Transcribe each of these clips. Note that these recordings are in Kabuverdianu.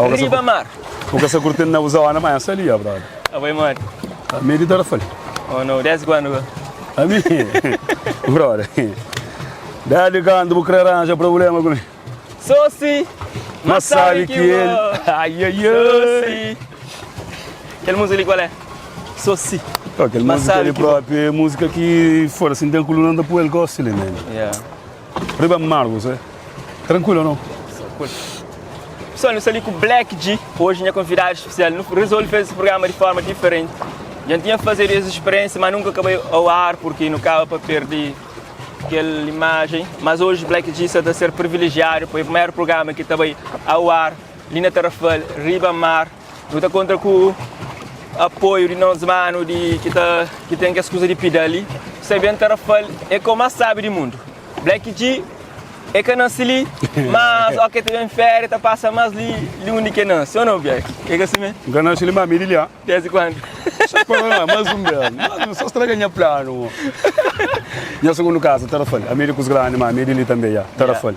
Riba mar. Bu ka sa kurti-m na bu zona, ma N sta li, ya, brother. Abo é modi? Ami é di Tarrafal. Oh no, desdi kuandu go? Ami, brother, desdi kantu bu kre ranja problema ku mi. So si, ma sabi ki el. Ai, ai, ai. So si. Kel múzika li kual é? So si. Oh, kel múzika li propi é múzika ki foda-se, N ten kuluna N ta pui el gosi li, man. Yeah. Riba mar bu Tranquilo ou não? Pessoal, nu sta li ku Black G, hoje nha convidado especial. Nu resolve fazer esse programa de forma diferente. Já tinha fazer essa experiência, mas nunca acabei ao ar porque não acaba para perder aquela imagem. Mas hoje Black G está a ser privilegiado, foi o primeiro programa que também ao ar, ali na Tarrafal, Riba Mar. Nu ta konta ku apoiu di nos manu di ki ta ki ten kes kuza di pida li. Sai ben Tarrafal é kau más sabi di mundu. Black G é ka nasi li, mas ó ke ta ben féria ta pasa más li li undi ke nasi, ô nau Black? É ka si mé? N ka nasi li má mi di li ah. Desdi kuandu? Só pa lá, más un bes. Más un, só straga nha planu. Nha sugundu kasa, Tarrafal. Ami di kus grandi, má ami di li tanbe, ya, Tarrafal.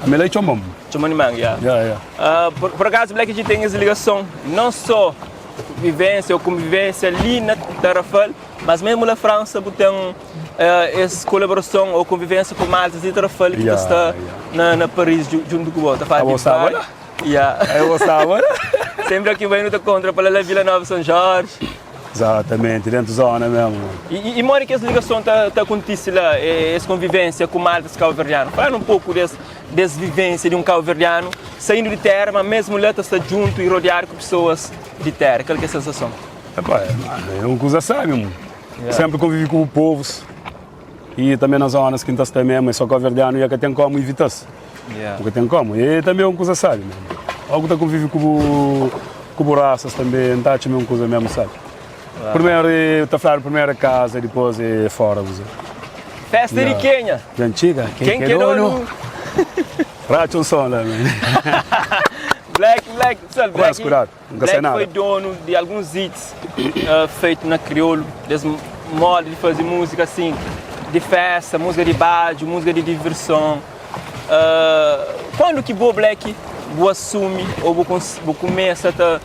Ami la é txoma-m. Txoma di manga, ya. Ya, ya. Ah, por, por acaso Black G tem essa ligação, não só vivência ou convivência ali na Tarrafal, mas mesmo na França bu tem uh, essa colaboração ou convivência com maltas de Tarrafal que Ya, está ya. na, na Paris junto com o tá Ah, você estava lá? Ya. Eu gostava lá. Sempre aqui vem no te contra para lá Vila Nova São Jorge. Exatamente, dentro zona mesmo. E, e, e mora que essa ligação tá, tá acontece lá, essa convivência com maltas cabo-verdiano? Fala um pouco desse, dessa vivência de um cabo-verdiano saindo de terra, mas mesmo lá tá está junto e rodeado com pessoas de terra. Qual que é a sensação? Epá, é, é uma coisa sabe, mano. Yeah. Sempre convivi com o povos e também nas zonas que está mesmo, é só cabo-verdiano e que tem como evitar-se. Yeah. Nunca tem como. E também é uma coisa sabe, mesmo. Algo tá convive com com raças também, tá também uma coisa mesmo, sabe? Primeiro, é, tá falando primeiro casa, depois é fora, você. Festa Yeah. de Quenha. De antiga, Quem que é dono? Racha um som lá, mano. Black, Black, pessoal, Black, cuidado, nunca Black sai nada. foi dono de alguns hits uh, feitos na crioulo, desse modo de fazer música assim, de festa, música de badio, música de diversão. Uh, quando que bo Black bo assume ou bo, bo começa a te,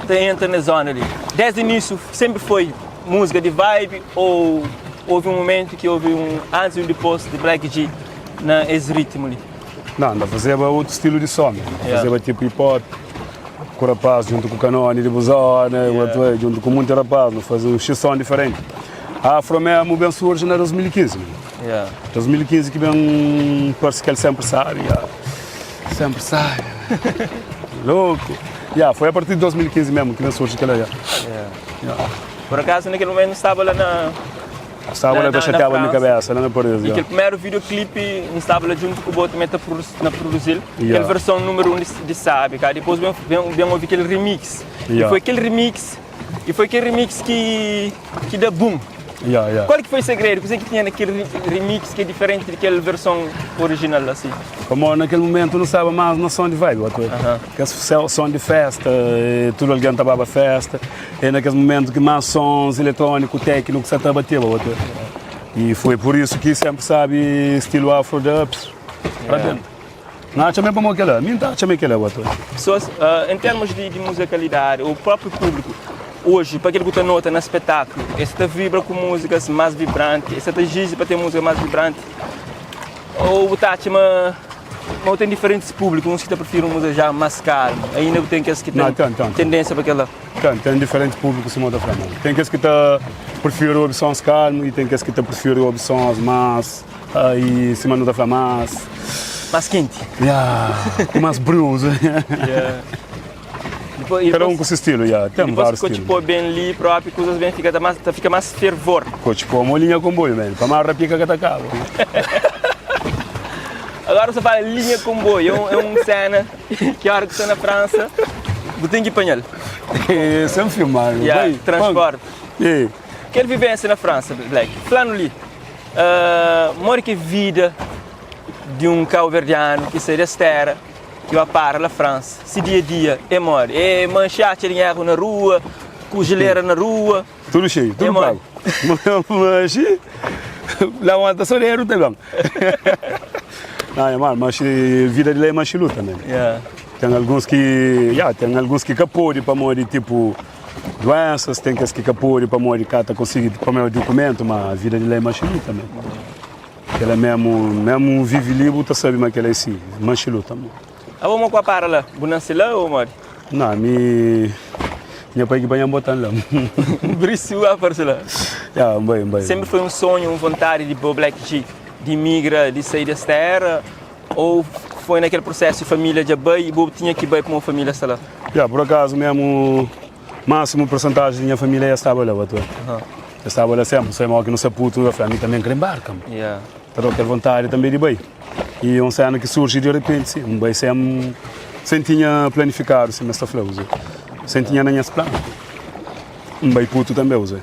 te entra na zona ali? Desde o início sempre foi música de vibe ou houve um momento que houve um antes e um depois de Black G na esse ritmo ali? Não, anda fazia outro estilo de som, mesmo. Yeah. Fazia tipo hip hop, com o rapaz junto com o Canone de Buzona, Yeah. outro, junto com muito rapaz, fazia um som diferente. A Afro mesmo bem surge na 2015. Mesmo. Yeah. 2015 que bem parece que ele sempre sabe, yeah. sempre sabe. Louco. Yeah, foi a partir de 2015 mesmo que bem surge aquela. Yeah. Yeah. Yeah. Por acaso naquele momento estava lá na. Estava Na- lá na- a chateava na a minha França. cabeça, lá na Paris. E Yeah. aquele primeiro videoclipe estava lá junto com o Boto também na produzir. Yeah. Aquela versão número 1 um de, de Sabe, cara. Depois vem, vem, vem ouvir aquele remix. E Yeah. foi aquele remix. E foi aquele remix que, que dá boom. Yeah, yeah. Qual que foi o segredo? O que que tinha naquele remix que é diferente daquela versão original assim? Como naquele momento não estava mais na som de vibe, uh -huh. Que esse som de festa, tudo alguém estava a festa, e naquele momento que mais sons eletrônico, técnico, se estava batendo, uh E foi por isso que sempre sabe estilo afro dubs para Yeah. dentro. Não, também para aquela, mim tá também aquela outra. Pessoas, uh, em termos de, de musicalidade, o próprio público, hoje, para aquele que está nota no espetáculo, esse tá vibra com músicas mais vibrantes, esse tá exige para ter música mais vibrante, ou tá mas mas tem diferentes públicos, uns que tá preferem música já mais calma, ainda tem aqueles que têm Não, tem, tem, tem. tendência para aquela. Tem, tem diferentes públicos em da frente. Tem aqueles que tá preferem opções calmas e tem aqueles que tá preferem opções mais aí em cima da frente mais Mais quente. yeah, com mais brilhos. Yeah. Depois, e Cada um depois- com seu estilo, yeah. tem depois vários que estilos. tipo bem ali próprio, coisas bem fica mais, fica mais fervor. Coach, pô, uma linha comboio, man. Para mais rapica que tá cabo. Agora você fala linha comboio, é um, é um cena que a hora que estou na França, eu tenho que apanhar. Sempre filmar. Yeah, vai, transporte. Yeah. Aquela vivência na França, Black. Falando ali, uh, mora que vida de um cabo-verdiano que sai desta terra, que vai para na França, se dia a dia é mora. É manchar dinheiro na rua, com geleira na rua. Tudo cheio, É tudo mole. pago. Mas, lá uma só dinheiro também. Não, é mal, mas vida de lá é mais luta também. Yeah. Ten alguns ki, ya, ten alguns ki ka pode pamodi tipo doenças, ten kes ki ka pode pamodi ka ta konsigi pamodi dukumentu, ma vida di la é manxilu tanbe. Kela mesmu, mesmu vive li bu ta sabe ma kela é si, manxilu tanbe. Abo mo kua para la? Bu nase la ou modi? Não, mi nha pai ki panha-m botan la. Brisi bu aparse la? Ya, N bai, N bai. Sempre foi um sonho, um vontade di bo Black G di imigra, di sai des terra ou foi naquele processo di família dja bai e bo tinha ki bai pamo família sta la? Ya, por acaso mesmu máximo porcentagem di nha família ya staba la, batu. Ya staba la sempre, só mo ki nu sa putu, nu ta fla mi também kre embarka. Ya. Ta da kel vontadi tanbe di bai. I un sena ki surji di repenti, si, N bai sen sen tinha planifikadu, sima es ta fla, uze. Sen tinha na nhas planu. N bai putu tanbe, uze.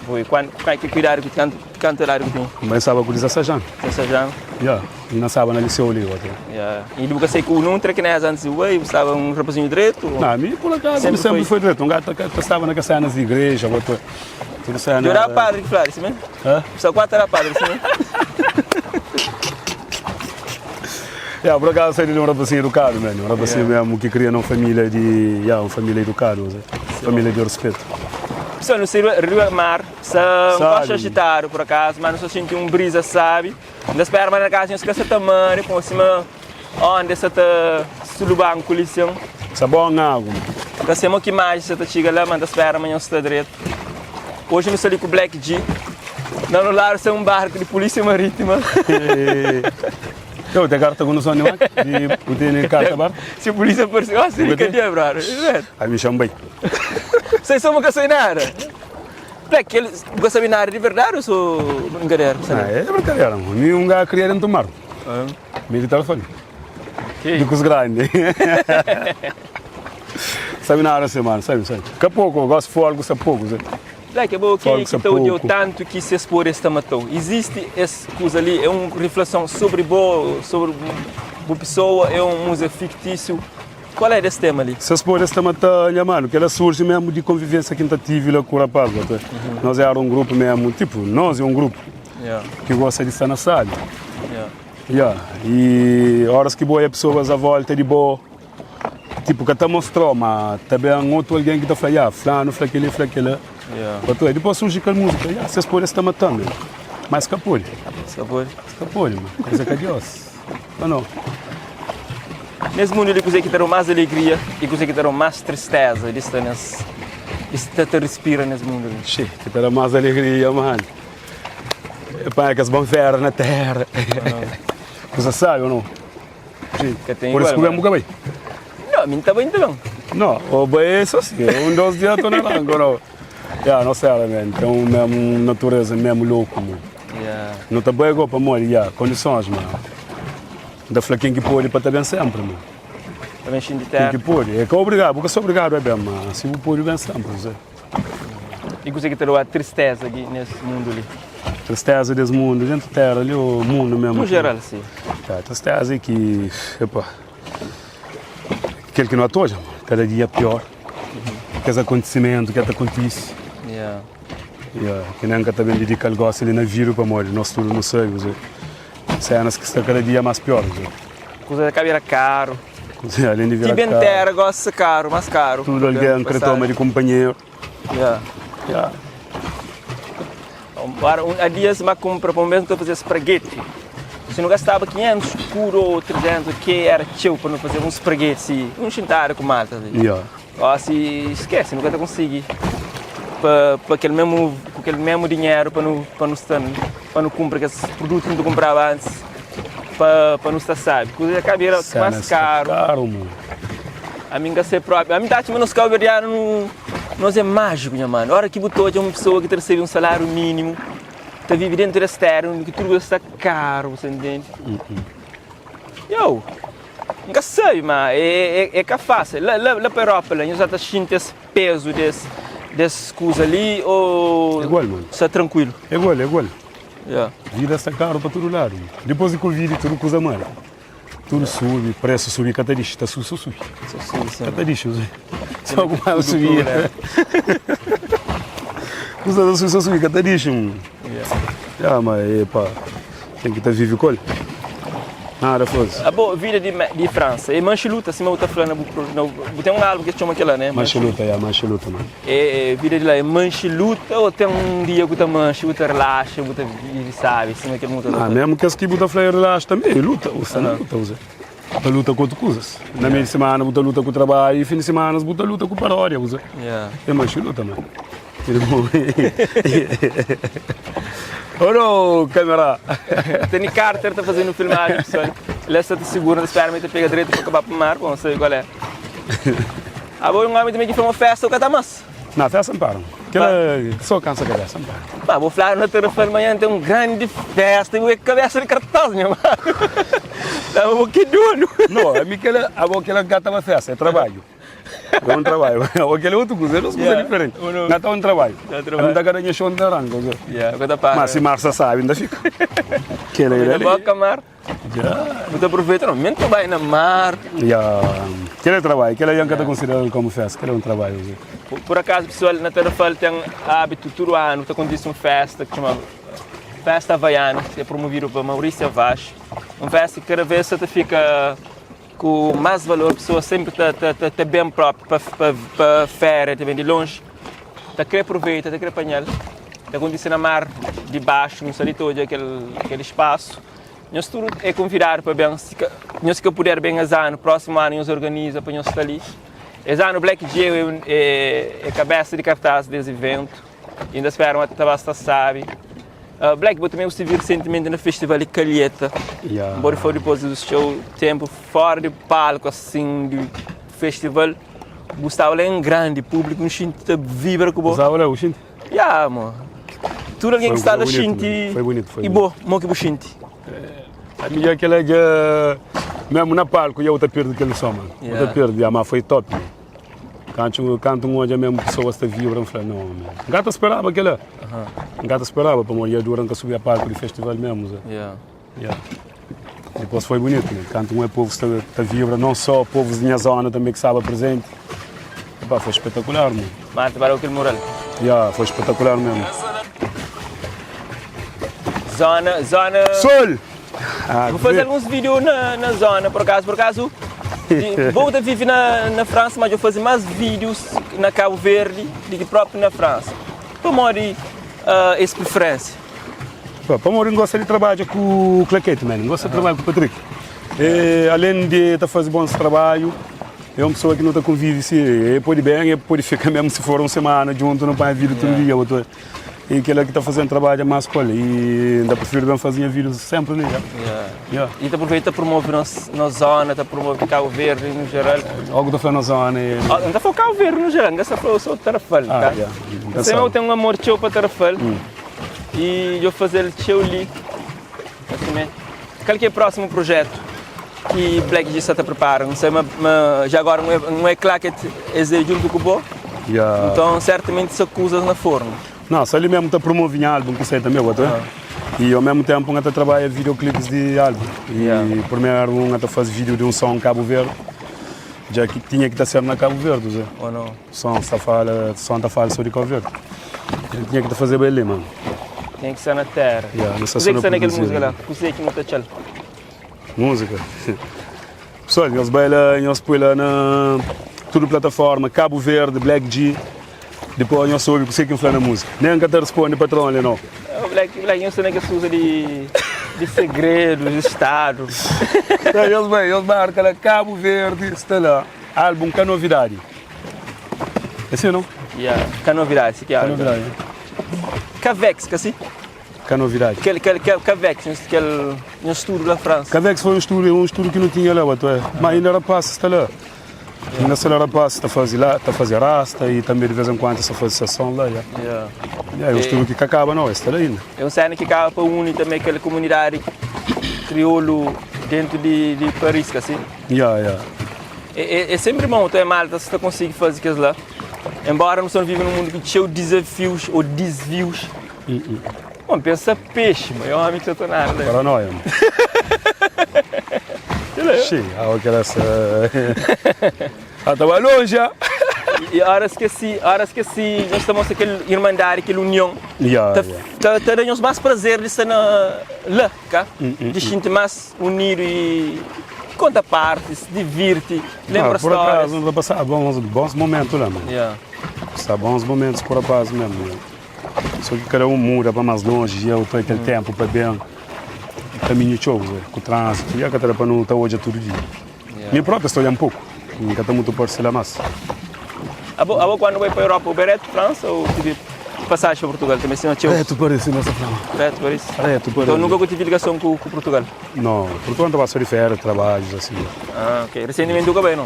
Boi, kuan, ki idadi ku kantu, kantu idadi ku tinha? N bai staba ku 16 anu. 16 anu? Ya, N na staba na liseu li, otu. Ya, i bu ka sai ku nun trakineza antis di bu bai? Bu staba un rapazinhu dretu? Na, mi pur akazu, mi sempri foi dretu. N ka ta staba na kes senas di igreja, otu. Tudu sena. Djora padri ki fla, si me? Sa kuatu era padri, si me? Ya, por acaso sai de um rapazinho educado, mano. Um rapazinho yeah. mesmo que cria numa família de, yeah, uma família educada, família de respeito. Pessoal, não sei Rio Mar, se um gosto agitado por acaso, mas não só senti um brisa sabe. Ainda espera mas na casa não esquece tamanho, com cima onde está sulubanco lição. Sabão água. Ka sei mo ki mais você tá chega lá, mas espera amanhã está direito. Hoje eu ali com o Black G. Na no lado tem um barco de polícia marítima. Eu tenho carta com noção nenhuma. De tem carta bar. Se a polícia aparecer, oh, seria cadeia, brother. Aí me chama bem. Vocês são uma nada. Black, ele gosta de nada de verdade ou sou brincadeira? Ah, é brincadeira. Nenhum gajo queria dentro do mar. Ah. Me de telefone. De cus grande. Sabe nada assim, mano, sabe, sabe. Que pouco, eu gosto de folga, sabe pouco, sabe. Black, é bom que que te odiou tanto que se expor este matou. Existe esse coisa ali, é uma reflexão sobre boa, sobre boa pessoa, é um música fictício. Qual é desse tema ali? Se expor este matou, minha mano, que ela surge mesmo de convivência que a gente tive lá com o rapaz, uhum. Nós era um grupo mesmo, tipo, nós é um grupo yeah. que gosta de estar na sala. Yeah. Yeah. E horas que boia pessoas à volta de boa, tipo, que até mostrou, mas também outro alguém que tá falando, yeah, fulano, fla aquele, fla aquele. Yeah. But, depois surge aquela música, yeah, vocês podem estar matando, mas escapou. Escapou. Escapou, mano. Coisa que é Deus. Ou não? Nesse mundo ali, coisa que terão mais alegria e coisa que terão mais tristeza de estar nesse, de estar te respira nesse mundo ali. Che, que terá mais alegria, mano. Epá, que as vão ferro na terra. Você sabe ou não? Sim. Que tem Por isso que igual, o bem bem. Não, a mim está bem também. Não, o bem é isso assim. Um dos dias estou na rango, não. Yeah, não sei, man. Tem um mesmo natureza mesmo louco, mano. Yeah. Não tá bem igual para morrer, yeah. Condições, mano. Da fla quem que pode para estar bem sempre, mano. Também cheio de Quem terra. que pode. É que obrigado, porque sou obrigado é bem, mas se você pode bem sempre, você. E coisa que terá a tristeza aqui nesse mundo ali. Tristeza desse mundo, dentro da terra ali, o mundo mesmo. No geral, sim. Tá, tristeza é que, epa, aquele que não atoja, mano, cada dia é pior. Aqueles acontecimentos que até acontece. Yeah. Yeah, que nem que também dedica al gosto ali na vida para morrer, nós tudo não sabemos. Cenas que está cada dia mais pior. Coisa que era caro. Além de virar Tipo em caro, terra, gosta de caro, mais caro. tudo alguém que toma de companheiro. Yeah. Yeah. Agora, um, há dias me compra para o mesmo que eu fazer espaguete. Se não gastava 500 curo ou 300, que era teu para não fazer um espaguete, um chintário com malta. Assim. Yeah. Ó, se esquece, nunca te consegui. Para pa aquele mesmo, com aquele mesmo dinheiro para não para não estar, para não comprar aqueles produtos que não comprava antes, para para não estar sabe. Coisa acaba era mais Cenas que caro. Caro, mano. A mim que ser próprio. A mim tá tipo nos cabo-verdiano não nós é mágico, minha mano. A hora que botou de uma pessoa que recebe um salário mínimo, tá vive dentro desse terra, que tudo está caro, você entende? Eu, nunca sei, mas é, é, é que é fácil. Lá, lá, lá para a Europa, lá, já tá sentindo esse peso desse, desse coisa ali ou Igual, mano. está tranquilo? É igual, é igual. Yeah. Vida está caro para todo lado. Mano. Depois de Covid, tudo coisa mal. Tudo sube, preço sube, cada dia está sube, só sube. Só sim, sim. Cada dia, só alguma subia. né? Coisa sube, só sube, cada dia. Mano. Yeah. Ah, mas epa, tem que estar vivo com ele. Nada faze. Abo, vida di di Fransa é manxe luta, sima bu ta fla na bu na bu ten un álbum ki es txoma kela, né? Manxe luta, ya, manxe luta, mano. É, é vida di la é manxe luta ou ten un dia ku ta manxe, bu ta relaxa, bu ta vive sabi, sima kel mundo ta Ah, mesmo kes ki bu ta fla é relaxa tanbe, é luta, bu sta na luta, bu ta luta ku otu kuzas. Na meio di semana bu ta luta ku trabadju e fin di semanas bu ta luta ku paródia, bu É manxe luta, mano. Olo, câmera! Tony Carter ta fazendo filmagem, pessoal. Ele está te segura, ta espera, mas ta pega direito para acabar para mar, bom, não sei qual é. Ah, bom, um homem também que foi uma festa, o catamas. Não, festa não para. Aquela só cansa a cabeça, não para. Pá, vou falar na Tarrafal amanhã tem uma grande festa e cabeça de cartaz, meu mano. Tá, vou que dono. Não, a mim que ela, a boca ela gata uma festa, é trabalho. É um trabalho. Ou aquele outro coisa, é duas coisas Yeah. diferentes. Ou não. Não é um trabalho. É um trabalho. A mim tá chão de rango. Yeah, agora tá Mas se Marcia sabe, ainda fica. Que ele Ainda ele. boca mar. Já. Muito aproveita, não. Mesmo que vai na mar. Já. Aquele é trabalho, aquele é um que tá considerado como festa, aquele é um trabalho. Por, por acaso, pessoal, na Tarrafal tem hábito todo ano, tá acontece uma festa que chama Festa Havaiana, que é promovido por Maurício Vaz. Uma festa que cada vez você fica com mais valor, pessoa sempre tá, tá, tá, tá bem próprio para pa, pa férias, também de longe. Tá querer aproveita, tá querer apanhar. Tá acontecendo na mar de baixo, não sei todo aquele, aquele espaço. Nós tudo é convidado para bem, se nós que puder bem esse ano, próximo ano nós organiza para nós estar ali. Esse ano Black G é, é, é cabeça de cartaz desse evento. Ainda espero uma tabasta sabe. Black, eu também estive recentemente no Festival de Calheta. Yeah. Embora foi depois do seu tempo fora de palco, assim, de festival, gostava lá em grande, público, um xinte vibra com o Usava lá o xinte? Yeah, mano. Tudo alguém Foi que está lá bonito, xinte. mano. Foi bonito, foi E boa, mo que xinte. A minha aquela que mesmo na palco eu te perdo aquele som, mano. Eu Yeah. te perdo, mas foi top. Mano. Canto, canto um hoje mesmo, pessoas te vibram, falei, não, mano. Gata esperava aquela. Gata esperava para morrer durante a subir a palco do festival mesmo. Zé. Yeah. Yeah. Depois foi bonito, né? Canto um é povo que te vibra, não só o povo da minha zona também que estava presente. Epá, foi espetacular, mano. Mate para aquele mural. Yeah, foi espetacular mesmo. Zona, zona. Sol! Ah, Vou fazer alguns vídeos na, na zona, por acaso, por acaso. Vou viver na, na França, mas eu fazer mais vídeos na Cabo Verde do que próprio na França. Como é uh, essa preferência? Pá, para Mourinho gosta de trabalhar com o Claquete, mano. Gosta de trabalhar com o Patrick. E, além de estar fazendo bons trabalho, é uma pessoa que não está convive, se ele pode bem, ele pode ficar mesmo se for uma semana junto, não vai vídeo todo Yeah. dia. Outro. E aquele que está fazendo trabalho é mais com ele. E ainda prefiro bem fazer vídeos sempre ali. Yeah. Yeah. Yeah. E te aproveita para promover na, na zona, te promove Cabo Verde no geral. Algo da falando na zona. E... Ah, Não está falando Cabo Verde no geral, não está falando só Tarrafal, Ah, tá? yeah. Você eu tenho um amor teu para Tarrafal e eu fazer teu ali. Assim mesmo. Qual que é o próximo projeto que Black G está prepara? Não sei, mas, mas já agora não é, não é claro que é junto com o Bo, Yeah. então certamente se acusas na forno. Não, só ele mesmo está promovendo álbum que sai também, outro. E ao mesmo tempo um está trabalha videoclipes de álbum. E Yeah. primeiro um está faz vídeo de um som em Cabo Verde. Já que tinha que estar sendo na Cabo Verde, Zé. Ou não? Som está fala, som tá fala sobre Cabo Verde. Ele tinha que estar fazer bem ali, mano. Tem que ser na terra. Yeah, não sei Você se que não está naquela produzir, música né? lá? Você que não está tchau. Música. Pessoal, nós baila, nós põe lá na tudo plataforma, Cabo Verde, Black G. Depois nós soube que você que fala na música. Nem que te responde patrão ali não. O Black, Black, eu sei que se usa de, de segredos, de estado. Tá, eles bem, eles marcam lá Cabo Verde, está lá. Álbum com novidade. É assim não? Yeah. Que novidade, se que é. Com novidade. Cavex, que assim? Com novidade. Aquele, aquele, aquele Cavex, aquele um estudo da França. Cavex foi um estudo que não tinha lá, bato, é. Mas ainda rapaz está lá. Ainda se lá rapaz está a fazer lá, está a fazer rasta e também de vez em quando está a fazer sessão lá. Yeah. Yeah. Yeah, é um estudo que acaba não, está lá ainda. É um cena que acaba para unir também aquela comunidade crioulo dentro de, de Paris, que assim. Yeah, yeah. É, é, é sempre bom ter malta se tu consegue fazer aquilo lá. Embora não se vive num mundo que cheio de desafios ou desvios. Bom, pensa peixe, mas é um homem que está nada. né? Paranoia. mano. Sim, ah, aquela essa. Ah, estava longe já. E óras ki si, óras ki si nhos ta mostra kel irmandadi, kel union, Ya, ta, ya. ta, ta da nhos más prazer di sta na la, ka? Di xinti más unidu i konta partis, divirti, lenbra Ah, por stórias. acaso, nu ta pasa bons, bons momentu la, mano. Ya. Pasa bons momentus ku rapaz mesmo. Ya. Só ki kada un muda pa más lonji, ya, ta kel tempu pa ben kaminhu txeu, zé, ku trânsitu, ya ka ta da pa nu ta odja tudu dia. Mi própi sta odja-m poku, N ka ta mutu parse la más. Abo, abo kuandu bai pa Europa, bu bai retu Fransa ou tive pasaji pa Portugal também? Sima txeu. Retu Paris, sima sa fla. Retu Paris? Retu Paris. Então nunka ku tive ligason ku, ku Portugal? No, Portugal N ta pasa di férias, trabadjus asi. Ah, ok. Resentimenti bu ka bai, no?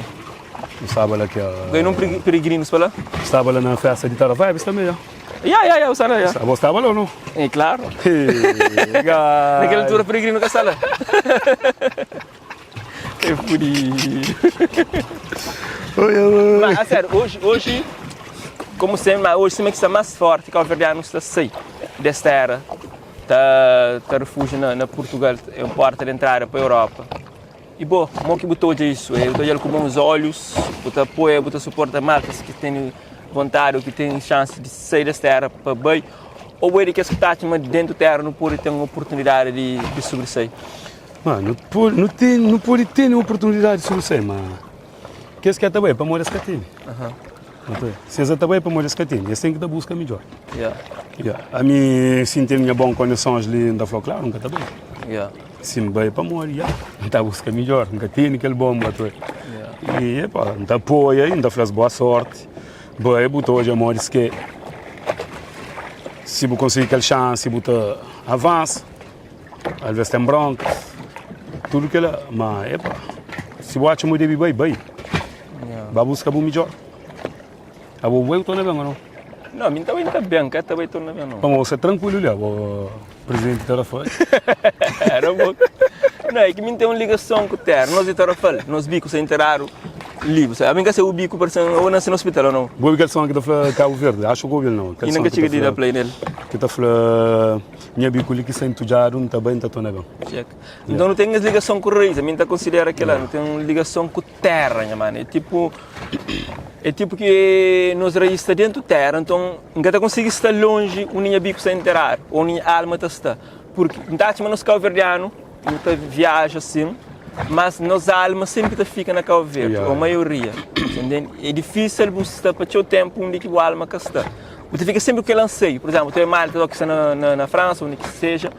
N staba la ki a. Bai num peregrinos pa la? Staba la na festa di Tara Vibes também, ya. Ya, ya, ya, bu sta la, ya. Abo staba la ou no? É claro. Naquela altura peregrino ka sta la. É fudido. Mas, a sério, hoje, hoje, como sempre, mas hoje sempre que está mais forte, Cabo Verdeano está sai desta era, tá, tá refúgio na, na Portugal, é uma porta de entrada para a Europa. E bo, mo ki bu ta odja isu? Bu ta odja-l ku bons olhus? Bu ta apoia, bu ta suporta maltas ki tene vontadi ou ki ten xansi di sai des tera pa bai? Ou bo é di kes ki ta atxa ma dentu tera nu pode ten oportunidadi di di sobrisai? Ma nu pode, nu ten, nu pode tene oportunidadi di sobrisai, ma kes ki ka ta bai pamodi es ka tene. Si es ka ta bai pamodi es ka tene, es ten ki ta buska midjor. Yeah. Yeah. Ami si N ten nha bon kondisons li, N ta fla, klaru, N ka ta bai. Yeah. Si N bai pamodi, ya, N ta buska midjor, N ka tene kel bonba toi. Yeah. I, epa, N ta apoia i N ta fla-s boa sorti. Bai, bu ta odja modi ske si bu konsigi kel xansi, bu ta avansa. Alves ten bronkas, tudu kila, ma epa, si bu atxa ma bu debe bai, bai. Yeah. Ba buska bu midjor. Abo bu bai bu torna ben o nau? Não, mi também tá bem, cá também tô na bem não. Pamodi você tranquilo li, abo presidente de Tarrafal. Era bom. Não, é que mim tem uma ligação com o terra. Nós de Tarrafal, nós bico sem enterrado livre. Sabe? A mim que o bico parece ou nasce no hospital ou não. Bu obi kel som ki ta fla Cabo Verde? Acho que obi não. Kel E som nunca ki chega ta de fla dar play nele. ki ta fla nha bico li ki sta entudjadu, N ta bai, N ta torna ben. Check. Então não tem essa ligação com raiz, a mim tá considera aquela, não tem ligação com terra, nha mano. É tipo é tipo que nos raiz está dentro terra, então nunca tá consegue estar longe o ninha bico está enterrado, ou ninha alma tá está. Porque não tá mas nos cabo-verdiano, não tá viaja assim, mas nos alma sempre tá fica na Cabo Verde, Yeah, ou yeah. maioria. Entende? É difícil você estar para o tempo onde que o alma cá está. Você fica sempre com aquele anseio. Por exemplo, tem malta que está na, na, na França, onde que seja,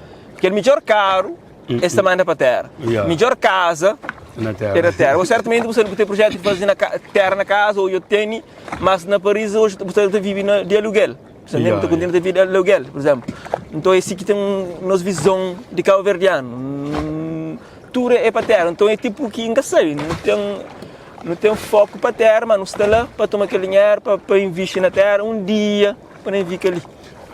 que é o melhor carro, esse manda para terra. Yeah. Melhor casa Na terra. é na terra. Ou certamente você tem projeto de fazer na ca- terra na casa, ou eu tenho, mas na Paris hoje você vive na, de aluguel. Você Yeah, yeah, continua a viver de aluguel, por exemplo. Então é assim que tem um, nossa visão de Cabo Verdeano. Tudo é para terra. Então é tipo que nunca sei, não tem, não tem foco para terra, mas não está lá para tomar aquele dinheiro, para, para investir na terra um dia, para nem ficar ali.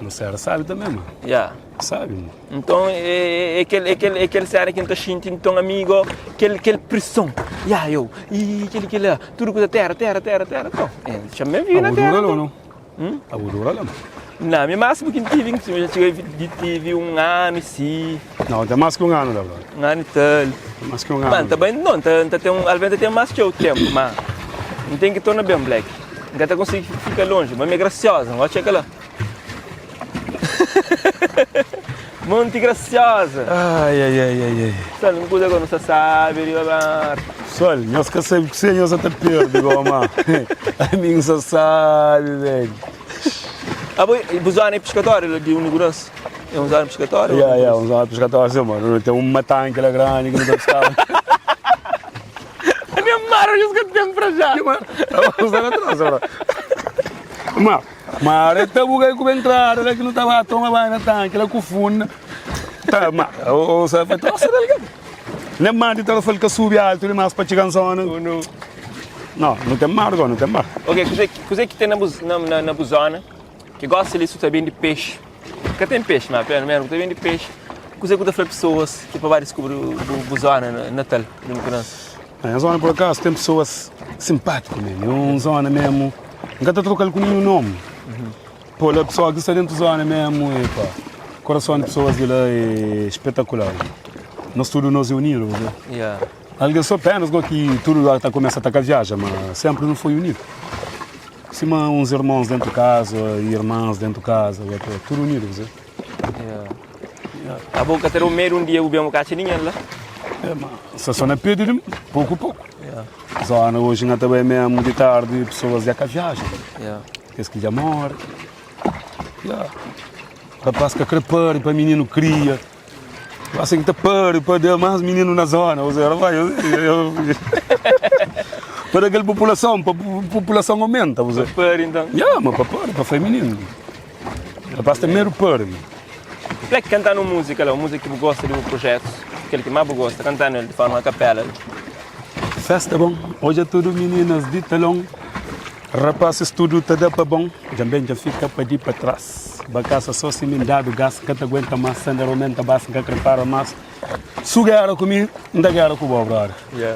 No Serra sabe também, mano. Yeah. Sabe, mano. Então é, é, é aquele, é aquele, é aquele cena que não está sentindo, então amigo, aquele, aquele pressão. Yeah, eu, e aquele, aquele, lá, tudo coisa terra, terra, terra, terra. Então, é, chama vir na Abo terra. dura lá ou Então. não? Abo dura lá, mano. Não, meu máximo que tive, eu já cheguei de tive um ano e si, Não, tem mais que um ano, lá, brother. um ano e tal. Tem mais que um ano. Mano, também não, tá, tá tem um, às vezes tem mais que eu tempo, mas não tem que tornar bem, black. Não tá conseguir ficar longe, mas é graciosa, não checa lá. Muito graciosa. Ai, ai, ai, ai, ai. Sabe, uma coisa que não se sabe, ele vai Pessoal, nós que sabemos que você nós até perde, igual, mano. Amigo só sabe, velho. Ah, boi, zona é pescatório de Unigurança. É um zona pescatório? Yeah, yeah, uns lá pescatórios, mano. Tem uma tanque lá grande que não tá pescando. A minha mara, eu que tenho para já. Vamos lá atrás, bro. Mas, mas é bugai com entrada, lá que não tava toma banho na tanque, lá com funda. Tá, mas, o você vai troça dele. Nem mais de telefone que sube alto, nem mais para chegar na zona. Não. Não, não tem mar, agora, não tem mar. Ok, coisa que, coisa que tem na, buz- na, na, na Buzona, que gosta ali também de peixe. Porque tem peixe, mas pelo menos também de peixe. Coisa que eu falo pessoas que para descobrir o o Buzona na Natal, de uma criança. A zona, por acaso, tem pessoas simpáticas mesmo. É uma zona mesmo. Nunca está trocando com nenhum nome. Pô, lá, pessoal que está dentro da zona mesmo, e, pá, coração de pessoas de lá é espetacular. Nós tudo nos uniram, né? Yeah. Alguém só apenas igual que tudo lá tá começa a atacar viagem, mas sempre não foi unido. Sima uns irmons dentu kaza i irmans dentu kaza, tudu unidu, kuzê? Abo ka ta da-u medu un dia bu ben bu ka atxa ningen la? É, ma sta só na perde di poku poku. Zona oji nha ta bai mesmu di tardi, pesoas dja ka viaja. Kes ki dja more. Rapaz ka kre pari pa mininu kria. Gosi ki ta pari pa da mas mininu na zona, ou seja, rapaz, eu, pa da kel populason, pa populason aumenta, ou seja. Pa pari então. Ya, ma pa pari, pa fai mininu. Rapaz ten medu pari. Black, kantanu un múzika la, un múzika ki bu gosta di bu projetus, kel ki más bu gosta, kantanu el di forma a kapela. Festa bon, odja tudu mininas di talon. Rapasis tudu ta da pa bon Dja ben dja fika pa di pa tras Ba kasa so si mi dadu gas N ka ta aguenta mas Sandra aumenta bas N ka kre para mas Su gera ku mi N ta gera ku bo brother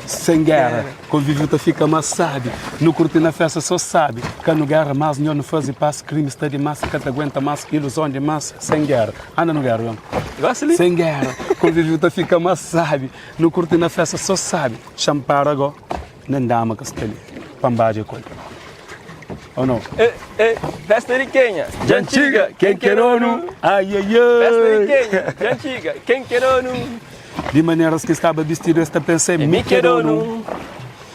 Sen gera konviviu ta fika mas sabi Nu kurti na festa so sabi Ka nu gera mas nho nu fazi pas Krimi sta dimas N ka ta aguenta mas Iluzon dimas Sen gera Anda nu gera João Sen gera konviviu ta fika mas sabi Nu kurti na festa so sabi Xa-m para go. Nen dama ka sta li pa N badja ku el. Oh no. Eh, eh, festa di kenha? Dja N txiga, ken ke donu? Ai, ai, ai. Festa di kenha? Dja N txiga, ken ke donu? Di maneras ki N staba bistidu es ta pensa é É mi mi ke ke donu. donu.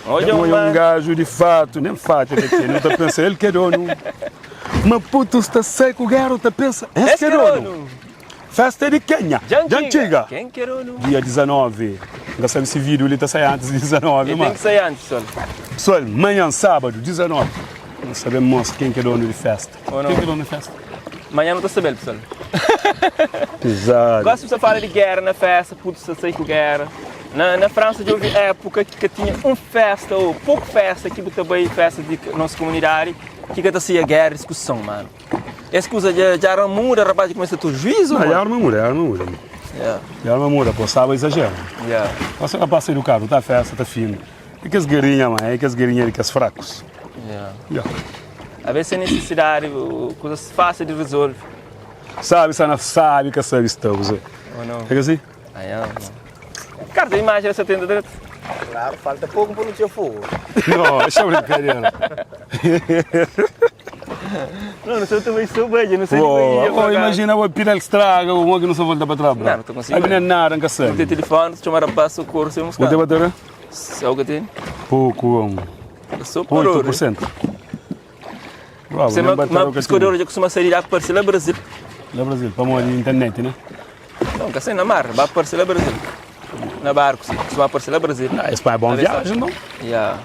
Odja Odja un un ma. gaju di fatu, nen fatu el ka tene, nu ta pensa el ke donu. Ma putus ta sai ku géra, ta pensa es Es ke ke donu. donu. Festa é di kenha? Dja Dja N N txiga, txiga! ken ke donu? Dia 19, N ka sabe si vídiu li ta sai antis di 19, E má. ten ki sai antis, pessoal. Pessoal, manhan, sábadu, 19, nu sta ben mostra ken ki é donu di festa. Ou Ken ki é não? donu di festa? Manhan nu ta sabe-l, pessoal. Pizadu. Gosi bu sta fala di géra na festa, putus ta sai ku géra. Na, na Fransa dja ovi épuka ki ka tinha un festa ou poku festa ki bu ta bai, festa di nos komunidadi, ki ka ta saia géra, diskuson, manu. Es kuza dja dja arma muda, rapaz dja kumesa ta juízo. Não, dja arma muda, dja arma muda. Yeah. Dja arma muda, pô, staba exagero. Yeah. Gosi rapaz ta edukadu, ta festa, ta finu. É kes guerrinha, ma é kes guerrinha di kes frakus. Yeah. Yeah. A ves sem necessidade, kuzas fácil di resolve. Sabi sta na sabi ka sabi sta, você. Ou não? É que assim? Ah, yeah, não. Carta de imagem essa tenda direto. Claro, falta pouco para não ter fogo. Não, deixa eu brincadeira. Não, não sei também sou bem, não sei Pô, nem pô, imagina o pinal que estraga, o que não se volta para trás, bro. Não, não tô conseguindo. Aí não é nada, nunca sabe. Não tem telefone, chamar rapaz, socorro, sem Vou ter bateria? Só o que tem. Pouco, um, Eu sou parou. 8%. Bravo, Você nem ma, bateria ma que pescador já costuma sair lá para lá Brasil. Lá Brasil, para moda de internet, né? Não, que assim na mar, vai aparecer lá Brasil. Na barco, sim, costuma aparecer lá Brasil. Ah, esse pai é bom Talvez viagem, não? Yeah.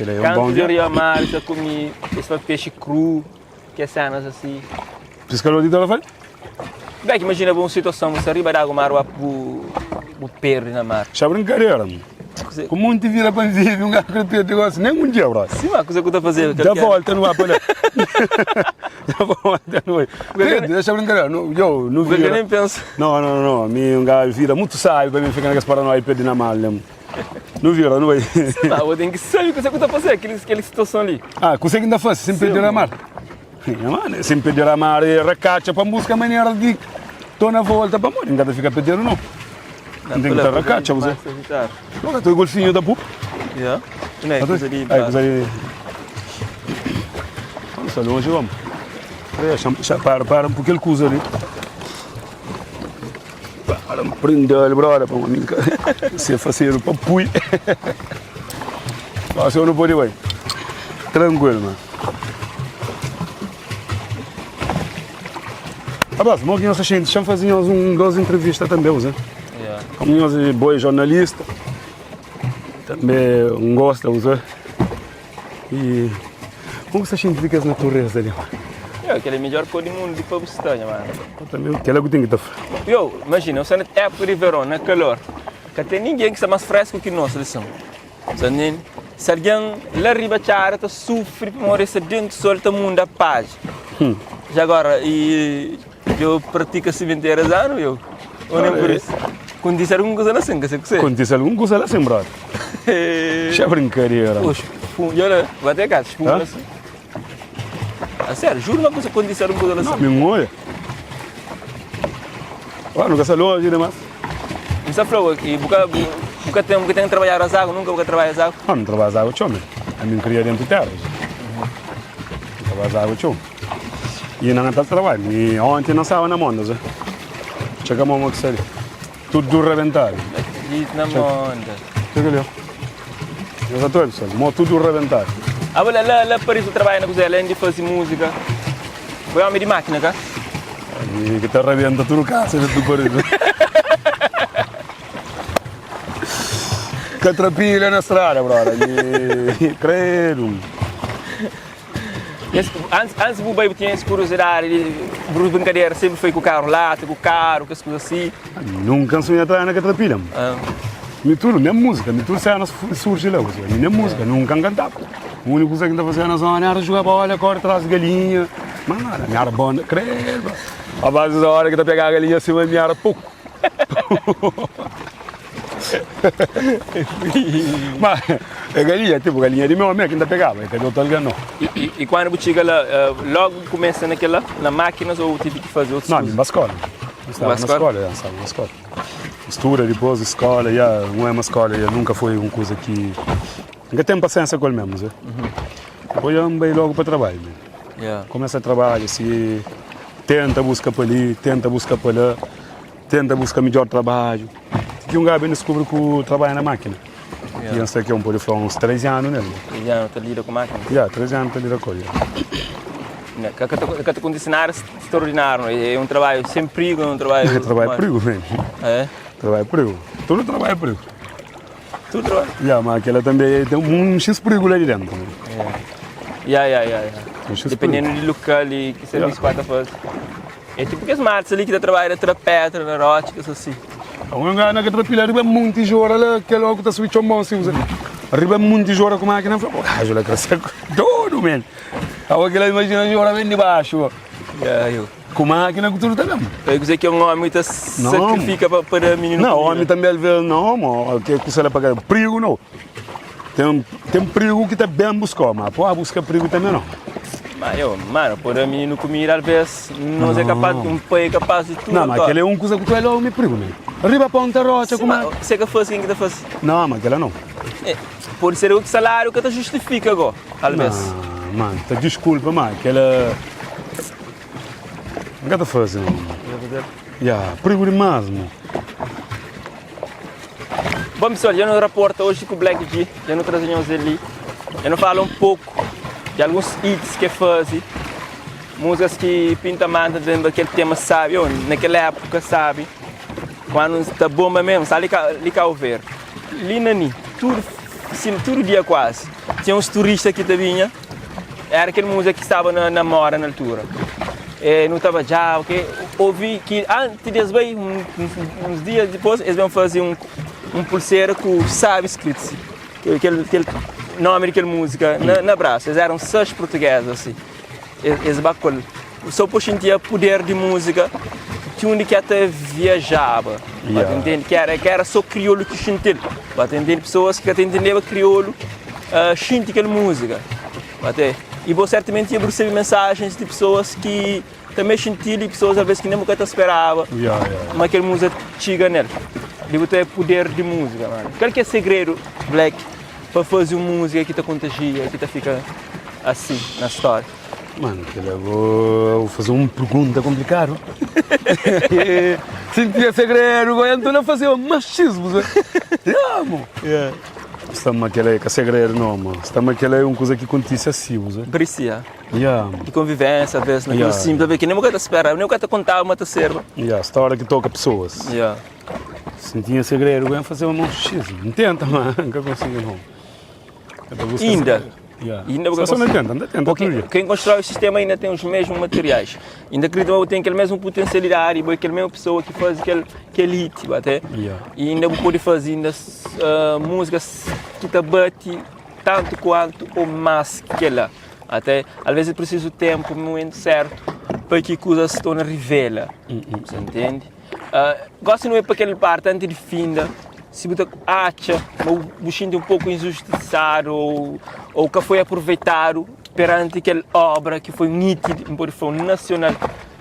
Ele é um bom Canto de viagem. Rio Mar, já comi esse peixe cru, que é cenas assim. Pescador de telefone? Bem, que imagina uma situação, você arriba da água mar, o o perde na mar. Xa brincadeira, mano. Coisa- Com muito vira para viver, um gajo que perde negócio, nem um dia, bro. Sim, mas coisa que eu estou a fazer. Dá volta, não vai para lá. Dá volta, não vai. Porque- Deixa brincadeira, não, eu não Porque eu vira. nem penso. Não, não, não, me um gajo vira muito sábio para mim ficar naquelas paranoia e perder na mala, né? Não vira, não vai. Mas eu tenho que saber o que você está fazendo, aquele, aquela situação ali. Ah, consegue ainda fazer, sem perder a mar. É, mano, sem perder a mar, é racacha para buscar maneira de tô na volta para morrer, não fica perdendo não. Não tem que estar racacha, você. Não, tô golfinho da pupa. Yeah. Não é, coisa de... Ai, coisa de... Vamos longe, vamos. Deixa, para, para, porque ele usa ali. Para, prender ele, brother, para mim. Se fazer para pui. Você não pode ir, Tranquilo, mano. Rapaz, bom que nós gente, já fazíamos um, duas entrevistas também, né? Yeah. Como nós é boi jornalista, também um gosta, você. E como que você sente que as natureza ali, mano? Yeah, aquele é melhor cor do mundo de para você, mano. Eu também, aquela que tem que estar. Eu, imagina, eu sou na época de verão, na calor. Que tem ninguém que está mais fresco que nós, lição. Só nem, se alguém lá riba tchara, tá sofre para morrer se dentro do sol, tá mundo a paz. Já agora, e eu pratico a sementeira anos, eu. Ou nem por isso. Quando disser alguma coisa assim, que sei que sei. Quando disse alguma coisa lá assim, brother. Deixa brincadeira. Poxa, e olha, vai até cá, espuma Hã? assim. A sério, juro uma coisa quando disser alguma coisa assim. Me olha. Ah, nunca saiu longe, né, mas? Não falou aqui, buca, buca tem, buca tem que trabalhar as águas, nunca buca trabalhar as águas. Ah, não trabalho água, tchau, A mim cria dentro de terra. baza água txeu. E nan ta trabalho. E ontem não estava na monda, Zé. Txeka mó ki sta li. Tudo rebentado. Diz na monda. Txeka li, ó. Nhos atoa, pessoal. Mó tudo rebentado. Ah, lá, lá, lá Paris tu trabalha na cozinha, além de fazer música. Foi homem de máquina, cá? E que ta rebenta tudo casa dentro do Paris. Catrapilha na estrada, brother. E credo. Esse, antes, antes bu bai tinha essa curiosidade de brincadeira, sempre foi com o carro lata, com o carro, com as coisas assim. Nunca sonhei entrar na catrapilha. Ah, Me tudo, nem música, me tudo cena surge lá, você. Nem música, nunca cantava. A única coisa que estava fazendo na zona era jogar bola, corre atrás de galinha. Mas nada, me era bom, credo. A base da hora que tá pegar a galinha acima, me era pouco. Mas a galinha, tipo, galinha de meu amigo que ainda pegava, que de outro alguém não. E, e, e quando você chega lá, logo começa naquela, na máquina ou tive que fazer outras Não, coisas? na escola. Estava na escola? escola, já, estava na escola. Estuda depois, escola, já, não é uma escola, já, nunca foi uma coisa que... Nunca tenho paciência com ele mesmo, Zé. Depois eu andei logo para trabalho. Né? Yeah. Começa a trabalhar, se tenta buscar para ali, tenta buscar para lá, tenta buscar melhor trabalho. Que um gajo descobre que o trabalho na máquina. Yeah. E eu sei que é um pode falar uns 3 anos nele. Já não te lida com máquina. Já, 3 anos para lidar com ele. Não, Que que te condicionar extraordinário, não é? É um trabalho sem perigo, é um trabalho. É trabalho perigo mesmo. É? Trabalho perigo. Tudo trabalho perigo. Tudo trabalho. Já, mas aquela também tem um X perigo lá de dentro. Né? Yeah, yeah, yeah, yeah. Um X Dependendo perigo. do local e que serviço que vai fazer. É tipo que as matas ali que tá trabalhando na trapeta, na rótica, assim. Um lugar na catrapilha, arriba muito tijolo lá, que logo tá subindo chão assim, usa. Arriba muito tijolo com máquina, fala, gajo lá cresce todo, man. Aí aquela imagina tijolo bem de baixo, Yeah, eu. com máquina com tudo também. Eu dizer que é um homem que sacrifica para, para menino. Não, comida. homem também vê, não, mano, que custa lá pagar perigo não. Tem tem perigo que tá bem buscar, mas pô, busca perigo também não. Mas eu, mano, por a menino comida às vezes não é capaz, um pai é capaz de tudo. Não, mas aquele é um coisa que tu é logo me perigo, man. Arriba ponta rocha com máquina. Você que faz, quem que tá faz? Não, mas aquela não. É, pode ser o salário que te justifica agora, talvez. Não, mano, tá desculpa, mano, aquela. Não tá fazendo. Yeah, perigo demais, mano. Bom pessoal, eu não raporto hoje com o Black G, eu não trazemos ele. Eu não falo um pouco de alguns hits que faz, músicas que pinta manda dentro daquele tema, sabe? Ou naquela época, sabe? Quando está bomba mesmo, sabe? Ali cá ver. Ali nani, tudo, sim, tudo dia quase. Tinha uns turistas que vinha, era aquele música que estava na, na moda na altura. Eh, não estava já, ok? Ouvi que antes deles bem, um, uns, uns dias depois, eles vão fazer um, um pulseira com o sabe escrito, aquele, aquele nome daquela música na, na braça. Eles eram seis portugueses, assim. Eles, eles bacol. Só por sentir poder de música, tinha um que até viajava. Yeah. Entende? Que era, que era só crioulo que sentia. Entende? Pessoas que até entendiam crioulo, uh, sentiam aquela música. Até. E vou certamente ia receber mensagens de pessoas que também sentiam e pessoas às vezes que nem nunca te esperava. Yeah, yeah. Mas aquela música chega nele. Digo, tem poder de música, mano. Qual que é o segredo, Black, para fazer uma música que te contagia, que te fica assim na história? Mano, que eu vou fazer uma pergunta complicada. Sentia segredo, agora então não fazer um machismo. Zé. Yeah, mano. Yeah. Estamos aquele que é segredo não, mano. Estamos aquele uma coisa que acontece assim, Zé. Parecia. Yeah, mano. De convivência, às vezes, naquilo Yeah. simples, que nem nunca te espera, nem nunca te contava uma terceira. Yeah, história que toca pessoas. Yeah. Se não tinha segredo, eu ia fazer um machismo. Não tenta, mano. Nunca consigo, não. Eu tô buscando Ainda. segredo. Yeah. Ainda Só porque não tenta, ainda tenta. Porque outro dia. quem constrói o sistema ainda tem os mesmos materiais. Ainda acredito que tem aquele mesmo potencialidade, e aquela mesma pessoa que faz aquele, aquele hit, até. Yeah. E ainda pode fazer ainda, ah, músicas que te bate tanto quanto ou mais que ela. Até, às vezes é preciso tempo, o momento certo, para que a coisa se torne revela. Você entende? Ah, gosto não é para aquele parte antes de finda, se você acha, mas você sente um pouco injustiçado ou, ou que foi aproveitado perante aquela obra que foi nítida, foi um nacional.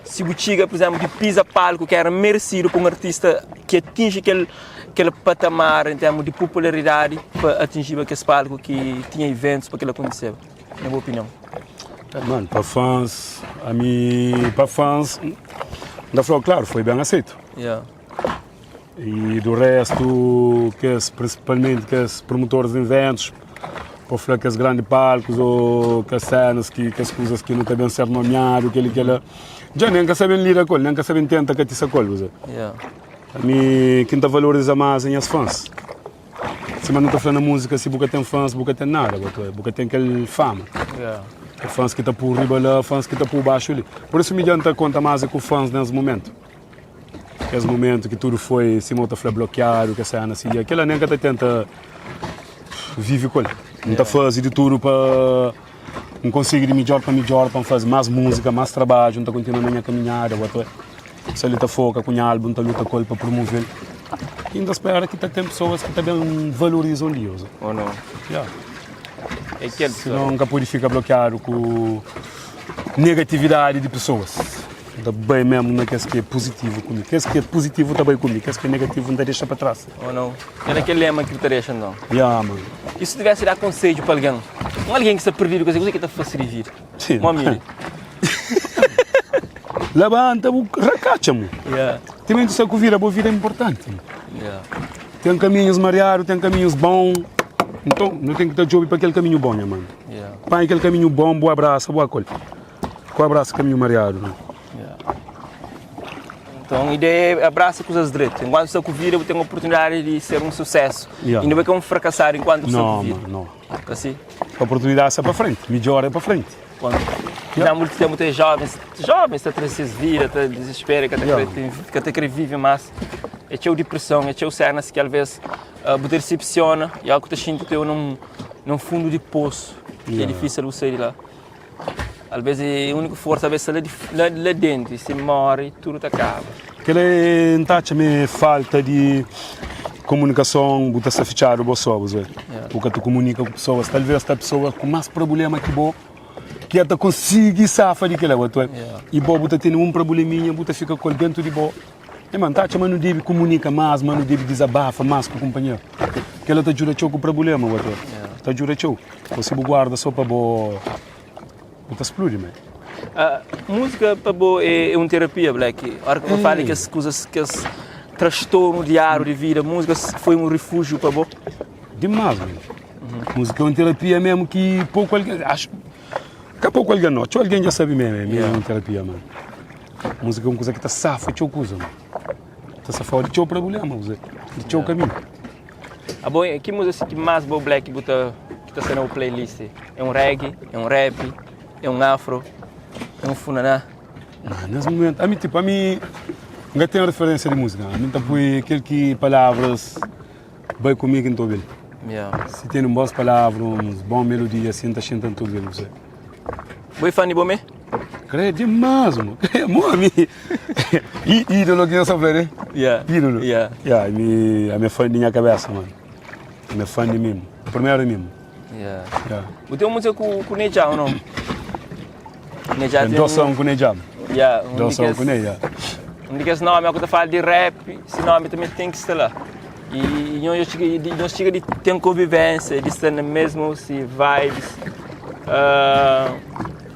Se você chega, por exemplo, de pisa palco que era merecido para um artista que atinge aquele, aquele patamar em termos de popularidade para atingir aquele palco que tinha eventos para que ele acontecesse, na minha opinião. Mano, pa fãs, ami, pa fãs, N ta fla-u klaru, foi ben aseitu. Yeah. E do restu, kes, prinsipalmenti kes promotores di iventus, pa fla kes grandi palkus ô kes senas ki kes kuzas ki nu ta ben ser nomiadu, kel-li kel-la, dja nen ka saben lida ku el, nen ka saben tenta katisa ku el, bu sabe. Yeah. Ami, ki N ta valoriza más é nhas fãs. Sima nu ta fla na múzika, si bu ka ten fãs, bu ka ten nada, bu ka ten kel fama. Yeah. É fãs ki ta pô riba la, fãs ki ta pô baxu li. Por isu mi dja N ta konta más é ku fãs nes momentu. Kes momentu ki tudu foi, sima u ta fla, blokiadu, kes sena si, kila nen ka ta tenta vive ku el. N ta faze di tudu pa N konsigi di midjor pa midjor, pa N faze más múzika, más trabadju, N ta kontinua na nha kaminhada, bu ta sta li ta foka ku nha álbum, ta luta ku el pa promove-l. I N ta spera ki ta ten pesoas ki ta ben valoriza un dia. Ou não? Yeah. É kel Senão N ka pode fika blokiadu ku negatividadi di pesoas. N ta bai mesmu na kes ki é puzitivu ku mi. Kes ki é puzitivu ta bai ku mi, kes ki é negativu N ta dexa pa tras. Ou não? É naquele lema ki bu ta dexa então. Ya, mano. E si tivesse da conselho pa alguém? Um alguém ki sta perdidu, kuze ki ta fase di vida? Sim. Mo mi. Labanta bu rakatxa mu. Yeah. Timenti sta ku vida, bo vida é importanti. Yeah. Ten kaminhus mariadu, ten kaminhus bon. Nton, nu ten ki ta djobe pa kel kaminhu bon, nha mano. Yeah. Panha kel kaminhu bon, bu abrasa, bu akolhe. Ku abrasa kaminhu mariadu, nu. Yeah. Então, ideia é abraça coisas dreto. Enquanto está com vida, você tem a oportunidade de ser um sucesso. Yeah. E não vai que é um fracassado enquanto está com Não, vida. mano, não. Assim, Oportunidade está para frente, melhor é para frente. quando yeah. há muito tempo tem jovens, jovens está trazendo vida, está desespero, que até Yeah. querer, que até querer viver mais. É cheio de depressão, é cheio de cenas que às vezes uh, você decepciona e algo que está sentindo que eu num, num fundo de poço, que é Yeah. difícil você sair de lá. Às vezes a única força às vezes é lá, de, lá, lá dentro, e se morre, tudo te acaba. Kel é N ta atxa ma é falta di komunikason, bu ta sta fitxadu bo só, bu sabe? Yeah. Bu ka ta komunika ku pesoas, talvez ta pesoa ku más prubléma ki bo ki el ta konsigi safa di kila, bu ta Yeah. I bo bu ta tene un prubléminha, bu ta fika ku el dentu di bo. E ma N ta atxa ma nu debe komunika más, ma nu debe dizabafa más ku kunpanheru. Kila ta djuda txeu ku prubléma, bu ta Yeah. Ta djuda txeu. Ô si bu guarda só pa bo, bu ta spludi, man. Ah, música pa bo é, é um terapia, Black. A hora que eu falo que as coisas, que as transtorno diário de vida, música foi um refúgio para bo. Demais, mano. Música é uma terapia mesmo que pouco alguém. Acho. Que pouco alguém não. Tchau, alguém já sabe mesmo. É mesmo Yeah. uma terapia, mano. Música é uma coisa que tá safa, tchau coisa, mano. Tá safa de tchau problema, você. De tchau caminho. Ah, bom, que música assim que mais bo Black buta que tá sendo o playlist? É um reggae, é um rap, é um afro, é um funaná. Ah, nesse momento, a mim, tipo, a mim, não tenho referência de música. A mim tá põe aquele que palavras vai comigo em todo ele. Yeah. Se tem um boas palavras, uns bom melodia, assim, tá sentando tudo ele, você. Boi fã de bom me? Creio demais, mano. Creio, amor, a mim. E ídolo que eu sou, né? Yeah. Ídolo. Yeah. Yeah, a minha, a minha fã de minha cabeça, mano. A minha fã de mim. Primeiro de mim. Yeah. Yeah. O teu música com com Neja ou não? Neja tem Doção com Neja. Yeah, um Doção de com Neja. Um de nome é que eu falo de rap, esse nome também tem que estar lá. E nós chega de, nós chega de ter convivência, de estar no mesmo se vibes. Uh,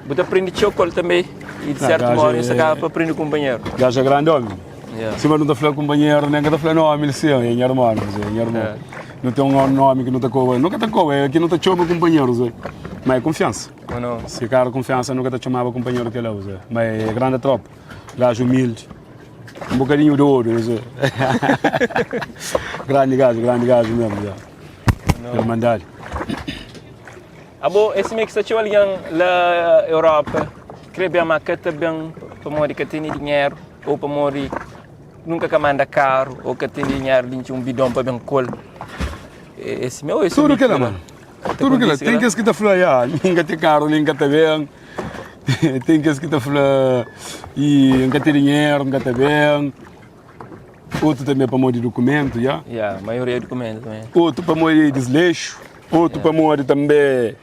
você aprende chocolate também e de Ah, certo gajo modo é- você acaba para aprender com o companheiro. Gajo é grande homem. Yeah. Se não tá falando companheiro, nem que tá falando nome, ele sim, é minha irmã, é minha irmã. É. Não tem um nome que não tá com, nunca tá com, é que não tá chama companheiro, Zé. Mas é confiança. Ou não? Se cara confiança nunca te chamava companheiro que ele usa. Mas é grande tropa. Gajo humilde. Um bocadinho de ouro, Zé. grande gajo, grande gajo mesmo, já. Irmandade. Ah, bom, esse meio que está alguém lá Europa, querer bem uma cata bem para morrer que tem dinheiro ou para morrer nunca que manda carro ou que tem dinheiro de um bidão para bem col. Esse meu esse Tudo meio que lá, mano. Tudo que lá. Tem que que tá falando, ah, nunca tem carro, nunca tá bem. Tem que que tá falando, e nunca tem dinheiro, nunca tá bem. Outro também para morrer de documento, já. Yeah, a maioria é documento também. Outro para morrer de desleixo. Outro para morrer também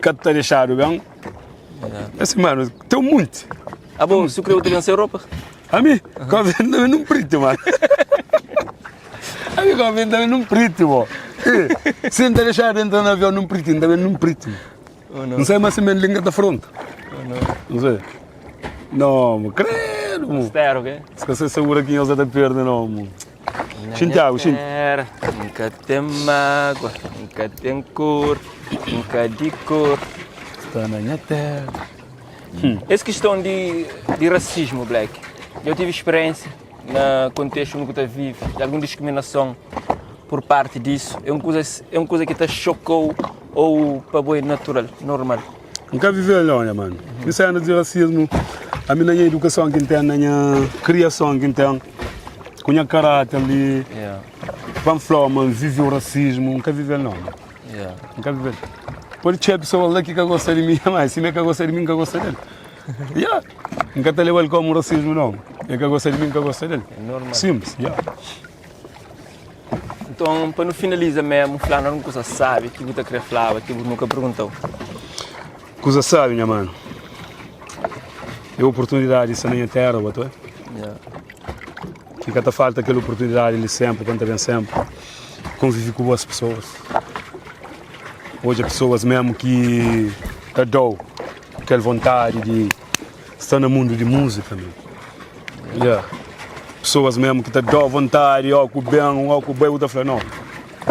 que tá deixado bem. Yeah. Assim, mano, tem um monte. Ah, bom, se eu queria outro na Europa? A mim, uhum. também não preto, mano. A mim, convém também não preto, mano. Se não deixar de entrar no avião, não preto, também não preto. Ou não? Não sei mais se me língua da fronte. Não sei. Não, mo, credo, mo. Mistériu, ke? Se ka segura ki nhos ta perde, não, mo. Xintiago, xinti. Terra, nunca tem mágoa, nunca tem cor, nunca de cor. Está na minha terra. Essa questão de, de racismo, Black, eu tive experiência na contexto no que tu vive, de alguma discriminação por parte disso. É uma coisa, é uma coisa que te chocou ou para boi natural, normal. Nunca viveu lá, mano. Isso é de racismo. A minha educação que tem, na minha criação que tem, com o caráter ali, Yeah, panfló, mano, vive o racismo, nunca viveu não. mano. yeah. Nunca viveu. Pode ter pessoa lá que gosta de mim, mas se me que gosta de mim, nunca gosta dele. Yeah. Nunca te levou ele como racismo, não. Ele que gosta de mim, nunca gosta dele. É normal. Simples, yeah. Então, para não finalizar mesmo, falar uma coisa sabe que você querer falar, que você nunca perguntou. Coisa sabe, minha mano. É oportunidade, isso na minha terra, boto, é? Yeah. Fica te falta aquela oportunidade ali sempre, quando vem sempre, conviver com boas pessoas. Hoje há pessoas mesmo que te dão aquela vontade de estar no mundo de música mesmo. Yeah. Pessoas mesmo que te dão vontade, ó, com o bem, ó, com o bem, eu te falo, não,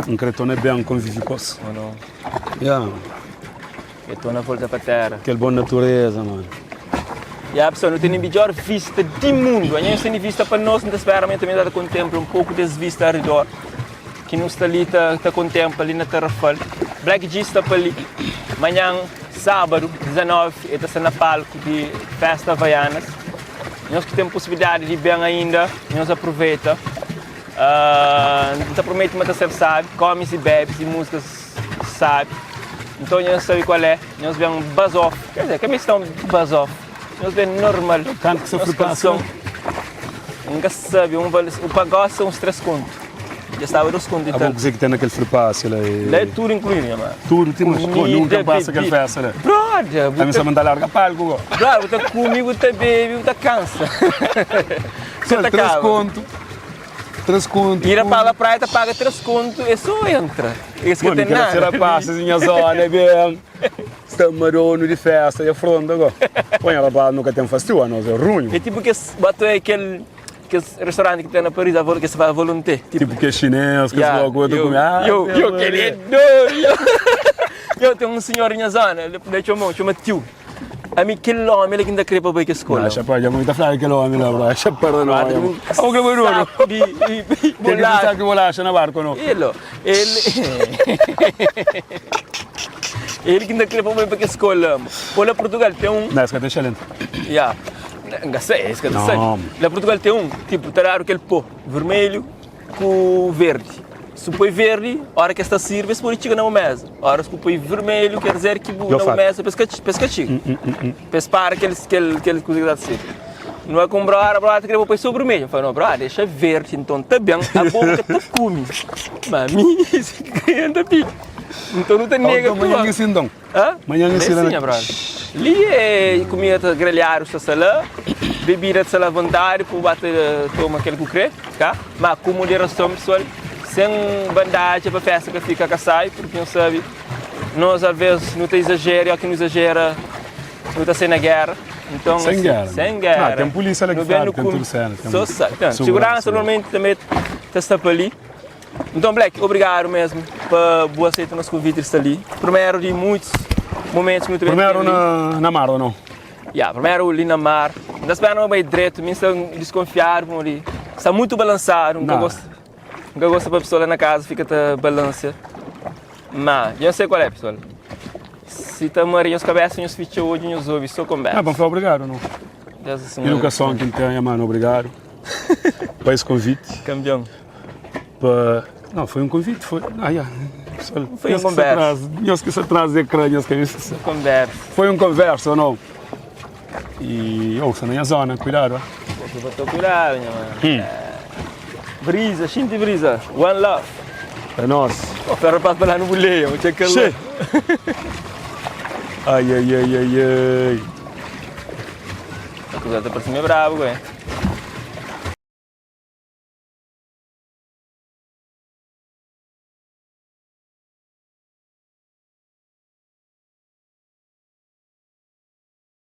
não quero não é bem conviver com isso. Ou não? Yeah. Eu estou na volta para a terra. Aquela boa natureza, mano. E a pessoa não tem nem melhor vista do mundo. A gente tem vista para nós, não espera, mas também dá contempla um pouco desse vista ao redor. Que não está ali, está tá contempla ali na Tarrafal. Black G está para ali. Manhã, sábado, 19, ele está na palco de Festa Havaianas. Nós que temos possibilidade de ir bem ainda, nós aproveita. Uh, não prometo mas você sabe, come-se, bebe-se, músicas sabe. Então nós sabe qual é, nós vemos buzz off. Quer dizer, que é estão buzz off? Nós vemos normal. Tanto que sofre Nossa passa. canção. Nunca sabe, um vale, o pagode são uns três contos. Já estava dois contos e A bom tal. dizer que tem naquele frepasse lá. e- Lá é tudo incluído, minha mano. Tudo, tem umas Comida, nunca passa aquela bebida. festa, né? Brother, A mim você só manda larga palco, ó. Claro, você come, você bebe, você cansa. Você Três acaba. conto. Três conto. Ir para a praia, paga três contos e só entra. Isso que Mano, tem quero nada. ser rapaz, minha zona, é bem. Está marono de festa e afronta agora. Põe rapaz, nunca tem festival, nós é ruim. É tipo que bato é aquele, aquele restaurante que tem na Paris, a vol- que se vai a volonté. Tipo, Tipo que é chinês, que yeah, se logo outro eu, come. Ah, eu, eu Maria. queria doido. Eu tenho um senhor na zona, ele ele chama, chama tio. A mim, aquele homem, ele que ainda queria para a escola. Não, chapa, já muito falar aquele homem lá, bro. Chapa, não. Guarda, Ah, o que é não? saco de, de, de Tem que bolacha. sabe que bolacha na barco, não? Ele, ele. ele que ainda queria para a escola. Olha, Portugal tem um. Não, esse cara é excelente. Yeah. Não sei, esse que eu sei. Não. Lá Portugal tem um, tipo, tá raro aquele pó vermelho com verde. Se põe verde, a hora que esta sirve, se põe chica na mesa. A hora que põe vermelho, quer dizer que Eu na faço. mesa pesca pesca chica. Pesca para aqueles aquele aquele coisa que dá de ser. Não é comprar, brother, que eu vou pôr sobre vermelho. Eu falo, não, brother, deixa verde, então tá bem, a boca tá come. Mami, esse cliente pica. Então não tem nega. Então, manhã que sim, então. Hã? Manhã Lê ensina sim, na- brother. Ali é comida de grelhar, o salã, bebida de sala à vontade, para bater, toma aquele que crê, tá? Mas com moderação, pessoal, sem bandagem para festa que fica que sai, porque não sabe, nós às vezes não tem exagero, e aqui não exagera, não está sem a guerra. Então, Sem assim, guerra. Sem guerra. Ah, tem polícia lá que Não vem fala, no tem cum- tudo certo, tem Só sai. Tem. segurança, Segurança normalmente também está para ali. Então, Black, obrigado mesmo por boa aceitar o nosso convite de estar ali. Primeiro de muitos momentos muito bem. Primeiro na, na mar ou não? Yeah, primeiro ali na mar. Não espera não bem direito, me está desconfiado ali. Está muito balançado, nunca Não. gosto. Nunca gosto para a pessoa lá na casa, fica a balança. Mas, eu não sei qual é, pessoal. Se está marinho as cabeças, nos ficha hoje, nos ouve, só conversa. Ah, bom, foi obrigado, não? Deus assim, Educação que tem, mano, obrigado. Para esse convite. Campeão. Para... Não, foi um convite, foi. Ah, yeah. Pessoal, Foi uma nós que se conversa. atrasa- Nós que se atrasa ecrã, nós que isso. Conversa. Foi um conversa ou não? E ouça na minha zona, cuidado. ah. Pô, vou ter cuidado, minha mano. É. Brisa, xinte brisa. One love. É nós. O ferro passa para lá no boleio, vou ter calor. Che. Ai, ai, ai, ai, ai. A coisa tá parecendo meio brabo, ué.